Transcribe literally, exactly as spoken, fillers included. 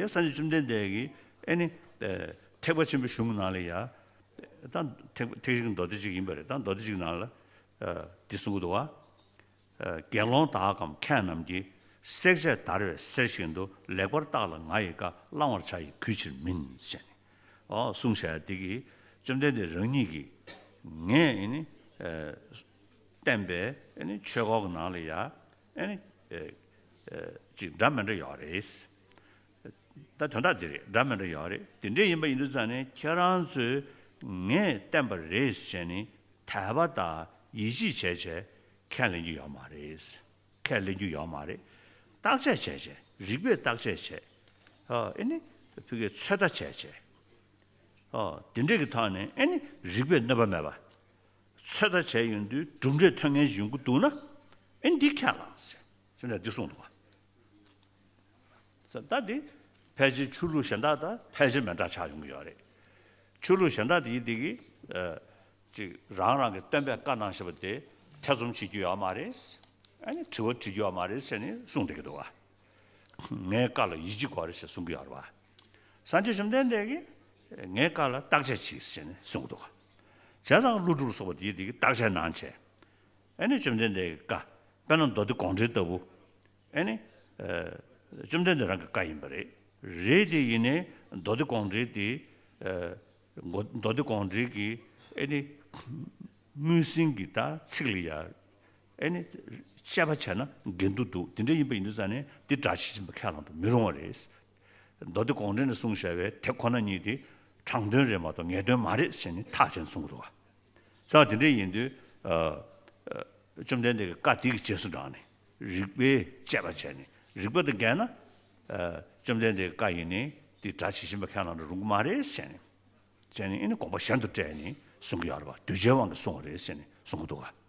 ཡ་སངས་རྒྱས་བཅོམ་ལྡན་འདས་ཀྱིས་ཨེ་ནི་ཐེག་པ་ཆེན་པོའི་གཞུང་གི་ནང་ལ་ཡ། ད་ཐེག་ཐེག་ཆེན་གྱི་མདོ་སྡེ་གཅིག་ཡིན་པ་རེད། ད་མདོ་སྡེ་གཅིག་ནང་ལ་འདི་གསུང་གི་འདུག་བ། དགེ་སློང་དག་གམ་མཁས་རྣམས་ཀྱིས། བསྲེག་བཅད་བརྡར་བའི་གསེར་བཞིན་དུ། ལེགས་པར་བརྟགས་ལ་ང་ཡི་བཀའ། བླང་བར་བྱ་ཡི་གུས་ཕྱིར་མིན། ཞེས་ནས། ཨོ་གསུངས་བཞག་འདི་གིས་བཅོམ་ལྡན་འདས་རང་ཉིད་ཀྱིས་ངས་ཨེ་ནི་བསྟན་པའི་ཨེ་ནི་ཆོས་སྐོར་གྱི་ནང་ལ་ཡ་ཨེ་ནི་ཅིག་འདྲ་མི་འདྲ་ཡོད་རེད། ད་དོན་དག་འདི་རེད། འདྲ་མི་འདྲ་ཡོད་རེད། དེ་འདྲ་ཡིན་པ་ཡིན་དུས་ཙང་ནས་ཁྱེད་རང་ཚོས་ངས་བསྟན་པ་རེད་ཟེར་ནས་དད་པ་དང་ཡིད་ཆེས་བྱས་བྱས་ཁས་ལེན་རྒྱུ་ཡོད་མ་རེད། ཁས་ལེན་རྒྱུ་ཡོད་མ་རེད། བརྟག་དཔྱད་བྱས་བྱས་རིགས་པས་བརྟག་དཔྱད་བྱས། ཨ་ཨེ་ནི་ཕ་གིའི་ཚོད་ལྟ་བྱས་བྱས། ཨ་དེ་འདྲས་ཀྱི་ཐོག་ནས་ཨེ་ནི་རིགས་པས་གནོད་པ་མེད་པ། ཚོད་ལྟ་བྱས་ཡོང་དུས་གྲུབ་འབྲས་ཐོན་མཁན་ཞིག་ཡོང་གི་འདུག་ན་ཨེ་འདི་ཁས་བླངས་ཟེར་ཟེར་ནས་འདི་གསུངས་འདུག་བ། ད་འདི་ཕལ་ཆེར་ཆོས་ལུགས་གཞན་དག་དང་ཕལ་ཆེར་མི་འདྲ་ཆགས་ཡོང་གི་ཡོད་རེད། ཆོས་ལུགས་གཞན་དག་དེ་ཡིན་དེ་གི་ཅིག་རང་རང་གི་སྟོན་པས་བཀའ་གནང་བཞིན་པ་དེ་ཐེ་ཚོམ་བྱེད་རྒྱུ་ཡོད་མ་རེད། ཨ་ནི་དྲི་བ་དྲི་རྒྱུ་ཡོད་མ་རེད་ཟེར་ནས་གསུངས་བསྡད་ཀྱི་འདུག་བ། ངའི་བཀའ་ལ་ཡིད་ཆེས་དགོས་རེད་ཞེས་གསུང་གི་ཡོད་རེད་བ། སངས་རྒྱས་བཅོམ་ལྡན་འདས་ཀྱིས་ངའི་བཀའ་ལ་བརྟག་དཔྱད་གྱིས་ཟེར་ནས་གསུང་གི་འདུག་བ། བྱས་ཙང་ཀླུ་སྒྲུབ་ལ་སོགས་པ་དེ་ཡིན་དེ་གི་བརྟག་དཔྱད་གནང་བྱས། ཨ་ནི་བཅོམ་ལྡན་འདས་ཀྱི་བཀའ། དཔེར་ན་མདོ་སྡེ་དགོངས་འགྲེལ་ལྟ་བུ། ཨེ་ནི། ཨ་བཅོམ་ལྡན་འདས་རང་གི་བཀའ་ཡིན་པ་རེད། རེད་དེ་ཡིན་ནའི་མདོ་སྡེ་དགོངས་འགྲེལ་དེ། ཨ་མདོ་མདོ་སྡེ་དགོངས་འགྲེལ་གྱི་ཨེ་ནི། དངོས་ཟིན་གྱི་ད་ཚིག་ལ་ཡ། ཨེ་ནི། དཔྱད་པ་བྱས་ན་འགལ་འདུ་འདུག་དེ་འདྲ་ཡིན་པ་ཡིན་དུས་ཙང་ནས་འདི་སྒྲ་ཇི་བཞིན་པ་ཁས་བླངས་དུ་མི་རུང་བ་རེད། མདོ་སྡེ་དགོངས་འགྲེལ་ནས་གསུངས་བཞག་པའི་དེ་ཁོ་ན་ཉིད་དེ་དྲང་དོན་རེད་མ་གཏོགས་ངེས་དོན་མ་རེད་ཟེར་ནས་ཐག་བཅད་ནས་གསུང་གི་འདུག་བ། ས་དེ་འདྲ་ཡིན་དུས། ཨ་ཨ་བཅོམ་ལྡན་འདས་ཀྱི་བཀའ་དེ་གི་རྗེས་སུ་འབྲངས་ནས་རིགས་པས་དཔྱད་པ་བྱས་ནས་རིགས་པ་དང་འགལ་ན། ཨ་བཅོམ་ལྡན་འདས་ཀྱི་བཀའ་ཡིན་ནའི་དེ་སྒྲ་ཇི་བཞིན་པ་ཁས་བླངས་ན་རུང་གི་མ་རེད་ཟེར་ནས། བྱས་ནས་ཨེ་ནི་དགོངས་པ་གཞན་དུ་བཀྲལ་ནས་གསུང་གི་ཡོད་རེད་བ། གདུལ་བྱའི་དབང་གིས་གསུངས་པ་རེད་ཟེར་ནས་གསུང་གི་འདུག་ག།